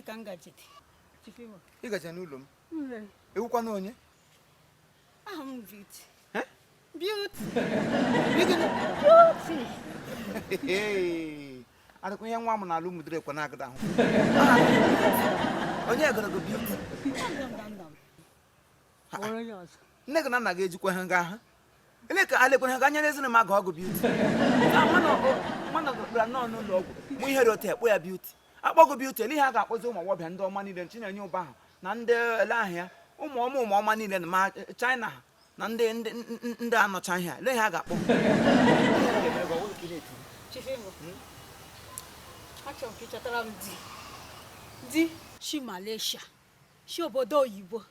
ka m gajide. Chief Imo. Ị gaje n'ụlọ m? Ị wụkwanụ onye? Aha m Beauty. Eh? Beauty. Gịnị? Beauty. Adịkwa ihe nwa m n'ala ụmụdịrị ekwe na-agụda ahụ. Onye gụrụ gị Beauty? Nne gị na nna gị ejikwa ha nga ha? Ele ka alekwere ha ga anya n'ezinụlọ ma gụọ gị Beauty. Mana bịara nọọ n'ụlọ ọgwụ mụ ihe otu ekpo ya Beauty. Akpọ gị Beauty, ele ihe a ga-akpọzi ụmụ agbọghọbịa ndị ọma niile Chinenye ụba ha na ndị ele ahụ ya ụmụ ọma ụmụ ọma niile na ma China ha na ndị ndị ndị anọcha ihe a ele ihe a ga-akpọ. Chief Imo, achọrọ m ka ị chọtara m di di si Malaysia, si obodo oyibo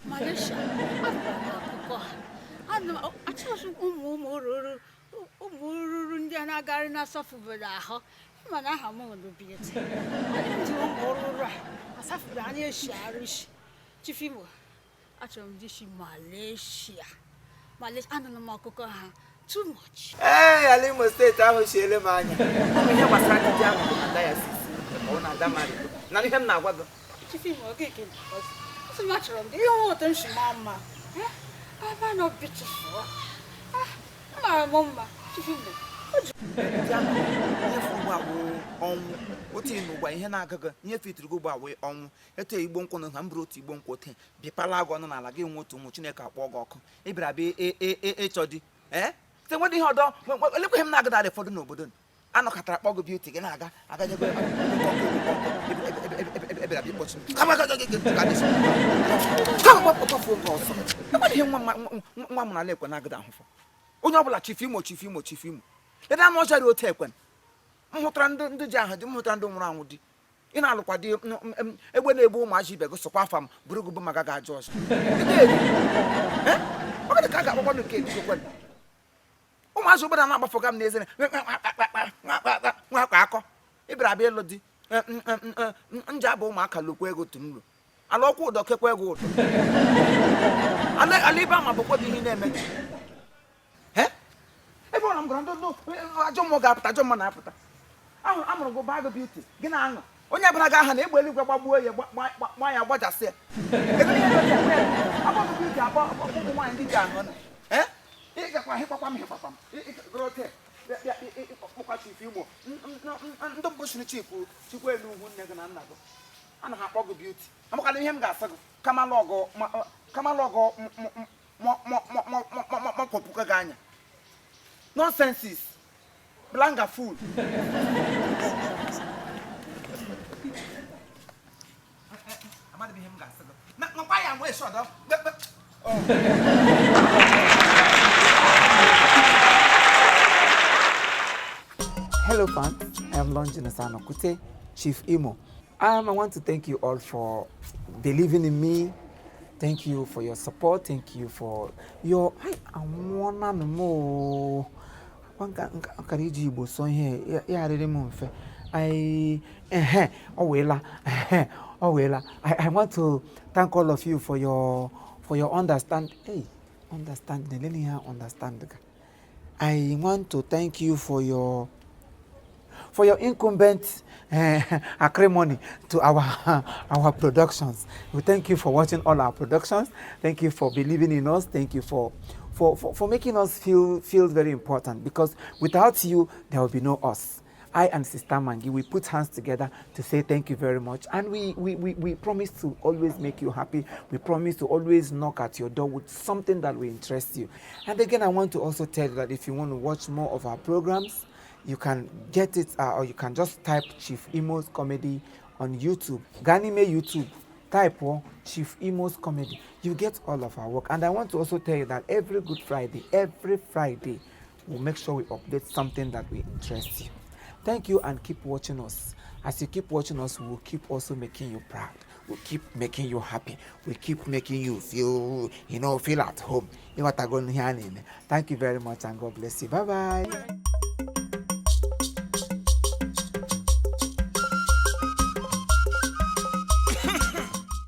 Malaysia. Anụrụ m akụkọ ha. Achọghị m ụmụ ụmụ ruru ụmụ ruru ndị a na-agagharị na-asafubere ahụ. Ịma na aha m bụ Beauty. Onye ndị ụmụ ruru a asafubere anya esi arụ isi. Chief Imo, achọrọ m di si Malaysia. Malaysia, anụrụ m akụkọ ha too much. Ee, ala Imo steeti ahụ chiele m anya. Ọ bụ ihe gbasara ndị ahụ bụ na diocese ka ọ na-ada mmadụ na ihe m na-agwa gị. Chief Imo, oge nke ọsị m achọrọ m di ihe nwa otu m si maa mma. Eh, am I not beautiful? Ah, amara m mma. Chief Imo, Ndị ahụ ihe furu ugbu a bụ ọnwụ otu ị n'ugbu a ihe na-agaghị ihe fitiri gị ugbu a wee ọnwụ etu igbo nkwụ na ha mbụrụ otu igbo nkwụ ote bịpala agụ ọnụ n'ala gị nwe otu ụmụ Chineke akpọ gị ọkụ ị bịara bịa ịchọ di ee site nwedị ihe ọdọ elekweghị m na-agada ụfọdụ n'obodo anọkọtara kpọ gị Beauty gị na-aga agajego ebịara bịa ịkpọchi m kpọfuo gị ọsọ enweghị ihe nwa m n'ala ekwe na-agada ahụfụ onye ọbụla Chief Imo Chief Imo Chief Imo ede anụ ọcha dị otu ekwe m hụtara ndị ji ahụ di m hụtara ndị nwụrụ anwụ di ị na-alụkwa di egbe na-egbu ụmụazị ibe gị sokwa afa m bụrụ gị bụ maka ga ajụ ọzọ ọ dị ka a ga-akpọkwa nke ejikwa ụmụazị obodo na-agbafọga m n'eze nwa akpa akọ ị bịara abịa ịlụ di nje abụ ụmụaka lokwa ego otu nlo ala ọkwa ụdọ kekwa ego ụdọ ala ibe ama bụkwa dị ihe na-eme ebe ọ na m gwara ndị ajọ mmụọ ga-apụta ajọ mmụọ na-apụta ahụ amụrụ gị baa gị Beauty gị na-aṅụ onye bịara gị aha na egbe eluigwe gbagbuo ya gba ya gbajasị ya akpọ gị Beauty akpọ ụmụ nwaanyị ndị ji ahụ ị gakwa hịkpakwa m hịkpakwa m kpọkwa Chief Imo ndị mbụ siri Chief chikwa elu ugwu nne gị na nna gị anaghị akpọ gị Beauty amakwana ihe m ga-asa gị kamalọgụ mọkpọpụka gị anya nonsenses blanga fool. Amadị ihe m ga-asị gị nakwa ya nwee shọdọ. Hello fans, I am Longinus Anokute, Chief Imo. I want to thank you all for believing in me. Thank you for your support. Thank you for your... anwụọna m o. Nkara iji Igbo sọ ihe ya arịrị m mfe. I want to thank all of you for your understand. Hey, understanding. Let me understand. I want to thank you for your incumbent acrimony to our productions. We thank you for watching all our productions. Thank you for believing in us. Thank you for making us feel very important, because without you, there will be no us. I and Sister Mangi, we put hands together to say thank you very much. And we promise to always make you happy. We promise to always knock at your door with something that will interest you. And again, I want to also tell you that if you want to watch more of our programs, you can get it, or you can just type Chief Imo's Comedy on YouTube. Ganime YouTube, type Chief Imo's Comedy. You get all of our work. And I want to also tell you that every Good Friday, every Friday, we'll make sure we update something that will interest you. Thank you, and keep watching us. As you keep watching us, we'll keep also making you proud. We'll keep making you happy. We'll keep making you feel, feel at home. Thank you very much, and God bless you. Bye-bye.